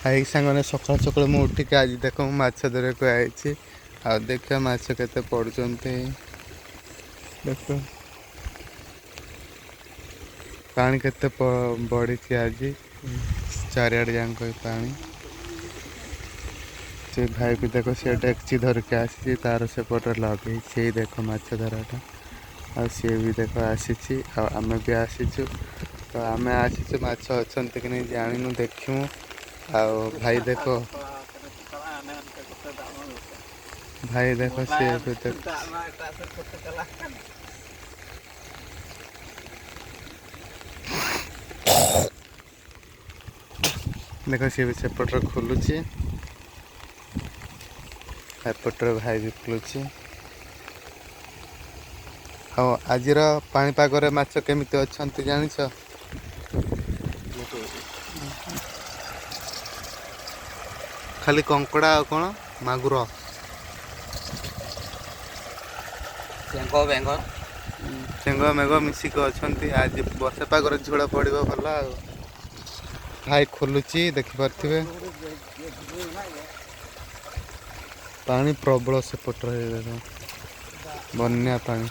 High ସାଙ୍ଗମାନେ, ସକାଳୁ ସକାଳୁ ମୁଁ ଉଠିକି ଆଜି ଦେଖ ମୁଁ ମାଛ ଧରିବାକୁ ଆଇଛି। ଆଉ ଦେଖିବା ମାଛ କେତେ ପଡ଼ୁଛନ୍ତି। ଦେଖ ପାଣି କେତେ ବଢ଼ିଛି ଆଜି, ଚାରିଆଡ଼େ ଯାକ ପାଣି। ସେ ଭାଇ ବି ଦେଖ ସେ ଡେକ୍ଚି ଧରିକି ଆସିଛି, ତାର ସେପଟେ ଲଗେଇଛି। ଏଇ ଦେଖ ମାଛ ଧରାଟା। ଆଉ ସିଏ ବି ଦେଖ ଆସିଛି, ଆଉ ଆମେ ବି ଆସିଛୁ। ତ ଆମେ ଆସିଛୁ, ମାଛ ଅଛନ୍ତି କି ନାଇଁ ଜାଣିନୁ, ଦେଖିମୁ। ଆଉ ଭାଇ ଦେଖ, ଭାଇ ଦେଖ ସିଏ ବି ଦେଖୁଛି। ଦେଖ ସିଏ ବି ସେପଟରେ ଖୋଲୁଛି, ଏପଟରେ ଭାଇ ବି ଖୋଲୁଛି। ଆଉ ଆଜିର ପାଣିପାଗରେ ମାଛ କେମିତି ଅଛନ୍ତି ଜାଣିଛ? ଖାଲି କଙ୍କଡ଼ା ଆଉ କ'ଣ ମାଗୁର, ଚେଙ୍ଗ ବେଙ୍ଗ, ଚେଙ୍ଗ ମେଘ ମିଶିକି ଅଛନ୍ତି। ଆଜି ବର୍ଷା ପାଗରେ ଝୋଳ ପଡ଼ିବ ଭଲ। ଆଉ ଭାଇ ଖୋଲୁଛି, ଦେଖିପାରୁଥିବେ ପାଣି ପ୍ରବଳ ସେପଟରେ, ଦେଖ ବନ୍ୟା ପାଣି।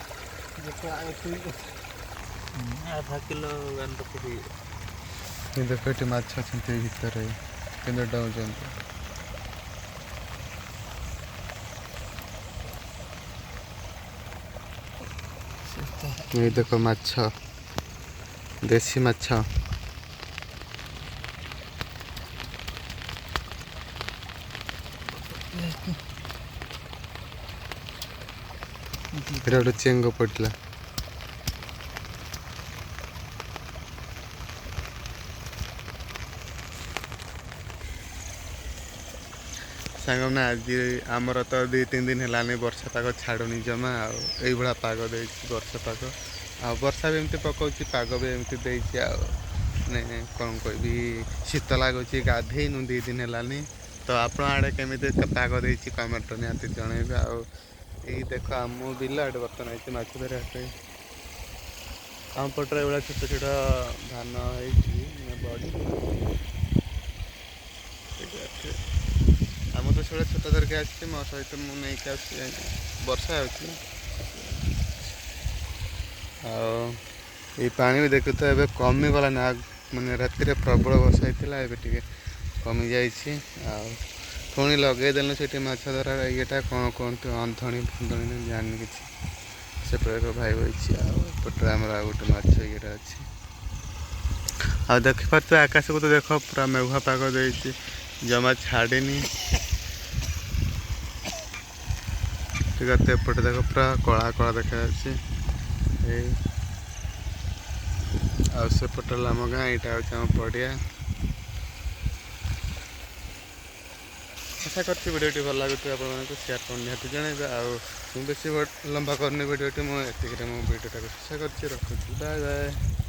ଆଧା କିଲୋ। ଦେଖ ଏଠି ମାଛ ଅଛନ୍ତି ଏଇ ଭିତରେ, କେମିତି ଡେଉଁଛନ୍ତି। ଏଇ ଦେଖ ମାଛ, ଦେଶୀ ମାଛ। ଏଟା ଗୋଟେ ଚେଙ୍ଗ ପଡ଼ିଲା। ସାଙ୍ଗମାନେ, ଆଜି ଆମର ତ 2-3 ଦିନ ହେଲାନି ବର୍ଷା ପାଗ ଛାଡ଼ୁନି ଜମା। ଆଉ ଏଇଭଳିଆ ପାଗ ଦେଇଛି ବର୍ଷା ପାଗ, ଆଉ ବର୍ଷା ବି ଏମିତି ପକାଉଛି, ପାଗ ବି ଏମିତି ଦେଇଛି। ଆଉ ମାନେ କ'ଣ କହିବି, ଶୀତ ଲାଗୁଛି, ଗାଧେଇନୁ 2 ଦିନ ହେଲାନି। ତ ଆପଣ ଆଡ଼େ କେମିତି ପାଗ ଦେଇଛି କମେଣ୍ଟରେ ନିହାତି ଜଣେଇବେ। ଆଉ ଏଇ ଦେଖ ଆମ ବିଲ ଆଡ଼େ ବର୍ତ୍ତମାନ ହେଇଛି ମାଛ ଧରିବା ପାଇଁ। ଆମ ପଟରେ ଏଇଭଳିଆ ଛୋଟ ଛୋଟ ଧାନ ହେଇଛି, ବଢ଼ିନି। ଆମ ତ ସେଭଳିଆ ଛୋଟ ଧରିକି ଆସିଛି, ମୋ ସହିତ ମୁଁ ନେଇକି ଆସୁଛି। ବର୍ଷା ହେଉଛି ନା, ଆଉ ଏଇ ପାଣି ବି ଦେଖୁଥିବ ଏବେ କମିଗଲାନି। ମାନେ ରାତିରେ ପ୍ରବଳ ବର୍ଷା ହେଇଥିଲା, ଏବେ ଟିକେ କମିଯାଇଛି। ଆଉ ପୁଣି ଲଗେଇଦେଲୁ ସେଠି ମାଛ ଧରା ଇଏଟା, କ'ଣ କୁହନ୍ତି, ଅନ୍ଧଣି ଫନ୍ଧଣି ଜାଣିନି କିଛି। ସେପଟେ ଏକ ଭାଇ ବଇଛି, ଆଉ ଏପଟରେ ଆମର ଆଉ ଗୋଟେ ମାଛ ଇଏଟା ଅଛି। ଆଉ ଦେଖିପାରୁଥିବେ ଆକାଶକୁ ତ ଦେଖ ପୁରା ମେଘୁଆ ପାଗ ଦେଇଛି, ଜମା ଛାଡ଼ିନି। ଠିକ୍ ଅଛି, ଏପଟେ ଦେଖ ପୁରା କଳା କଳା ଦେଖାଯାଉଛି ଏଇ। ଆଉ ସେପଟେ ହେଲା ଆମ ଗାଁ, ଏଇଟା ହେଉଛି ଆମ ପଡ଼ିଆ। ଆଶା କରୁଛି ଭିଡ଼ିଓଟି ଭଲ ଲାଗୁଥିବ ଆପଣମାନଙ୍କୁ, ସେୟାର କରି ନିହାତି ଜଣାଇବେ। ଆଉ ମୁଁ ବେଶୀ ଲମ୍ବା କରୁନି ଭିଡ଼ିଓଟି, ମୁଁ ଏତିକିରେ ମୁଁ ଭିଡ଼ିଓଟାକୁ ଶେଷ କରୁଛି, ରଖୁଛି। Bye bye.